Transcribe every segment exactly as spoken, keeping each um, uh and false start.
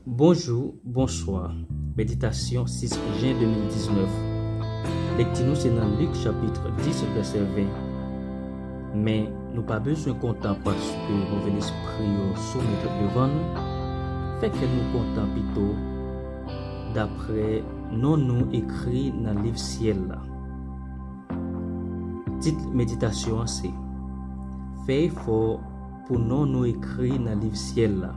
Bonjou, bonswa. Meditasyon sis jen de mil diznèf. Lekti nou se nan Lik chapit dis vèsè ven. Men nou pa bezwen kontan paske move lespri yo soumete devan nou. Fè kè nou kontan pito dapre non nou ekri nan liv syèl la. Tit meditasyon an se Fè efò pou non nou ekri nan liv syèl la.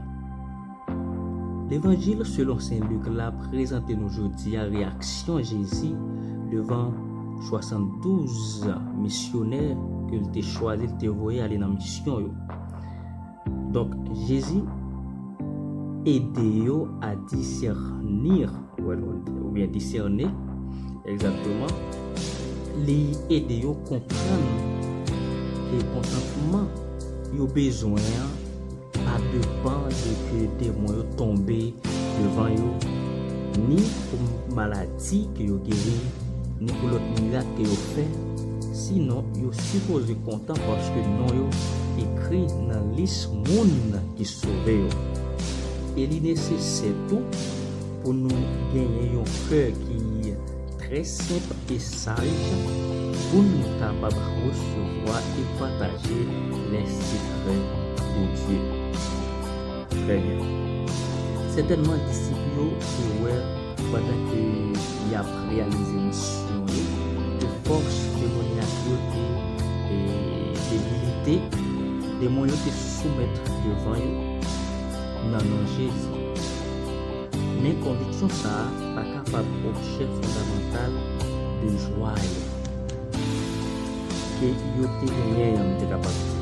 Levanjil selon Sen Lik la prezante nou jodi a reyaksyon Jezi devan swasanndouz misyonè ke l te chwazi, l te voye ale nan misyon yo. Donk, Jezi ede yo a disèni, oubyen disène, egzakteman, li ede yo konprann ke kontantman yo bezwen an pa depann de ke demon yo tonbe devan yo, ni pou maladi ke yo geri, ni pou lòt mirak ke yo fè. Sinon, yo sipoze kontan paske non yo ekri nan lis moun ki sove yo. E li nesesè tou pou nou genyen yon kè ki trè senp e saj pou n kapab resevwa e pataje les secrets de Dieu. Trè byen. Sètènman, disip yo te wè pandan ke y ap reyalize misyon yo, ke fòs demonyak yo te, e, debilite, demon yo te soumèt devan yo nan non Jezi. Men konviksyon sa a pa kapab objè fondamantal de jwa yo ke yo te genyen an, m te kapab di.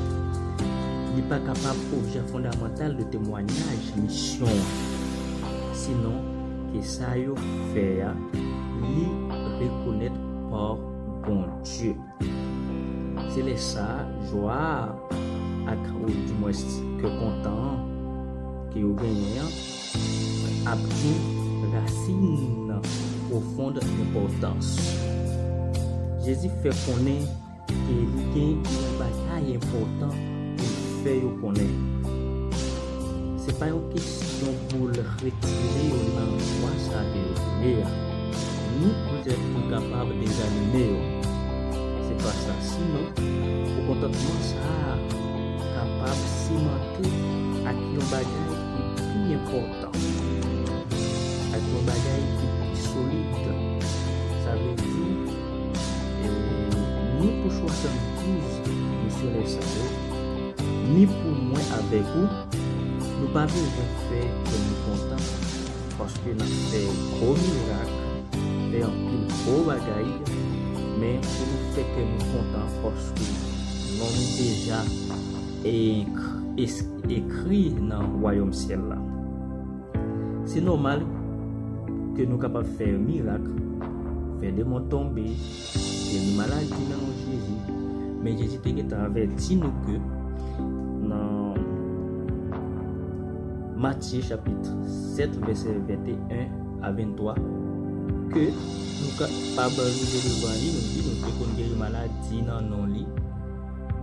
Li pa kapab objè fondamantal de temwayaj misyon an. Sinon, ke sa yo fè a, li rekonèt pa Bondye. Se lè sa a, jwa a, ak, ou dimwens, kè kontan an ke yo genyen an, ap gen rasin pwofon enpòtans. Jezi fè konnen ke li gen yon bagay enpòtan pou l fè yo konnen. Se pa yon kesyon pou l retire yo nan jwa sa ke yo genyen an, ni poutèt pou l kapab dezanime yo. Se pa sa. Sinon, pou kontantman sa a kapab simante ak yon bagay ki pi enpòtan, ak yon bagay ki pi solid. Sa vle di, e, ni pou swasanndouz misyonè sa yo, ni pou mwen avèk ou, nou pa bezwen fè kè nou kontan paske n ap fè gwo mirak, fè anpil gwo bagay, men pou nou fè kè nou kontan paske non nou deja e-, es-, ekri nan wayòm syèl la. Se nòmal ke nou kapab fè mirak, fè demon tonbe, geri maladi nan non Jezi. Men Jezi te gentan avèti nou ke nan Matye chapit sèt vèsè venteyen a venntwa, ke nou kapab rive devan li, nou di nou te konn geri maladi nan non li,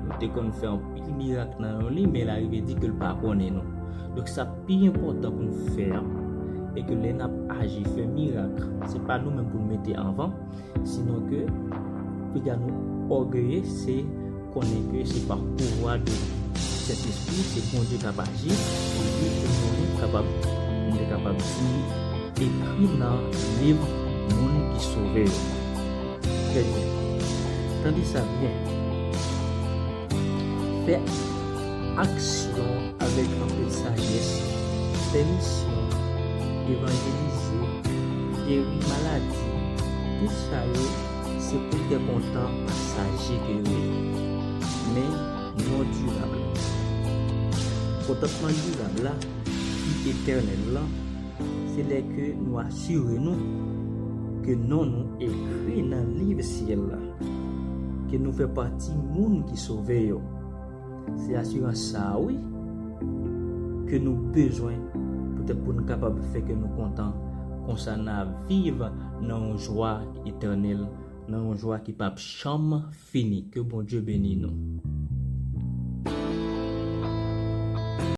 nou te konn fè anpil mirak nan non li, men l arive di ke l pa konnen nou. Donk sa pi enpòtan pou nou fè a, e ke lè n ap aji, fè mirak, se pa nou menm pou nou mete anvan, sinon ke piga nou ògeye, se konnen ke se pa pouvwa de Sentespri, se Bondye k ap aji, epi pou nou kapab, nou kapab di, ekri nan liv moun ki sove yo. Trè byen. Tande sa byen. Fè aksyon avèk anpil sajès, fè misyon, evanjelize, geri maladi, tout sa yo se pou kè kontan pasaje ke yo ye. Men non dirab la. Kontantman dirab la, ki etènèl lan, se lè ke nou asire nou ke non nou ekri nan liv syèl la, ke nou fè pati moun ki sove yo. Se asirans sa a, wi, ke nou bezwen poutèt pou nou kapab fè kè nou kontan. Konsa n a viv nan yon jwa etènèl, nan yon jwa ki p ap janm fini. Ke Bondye beni nou.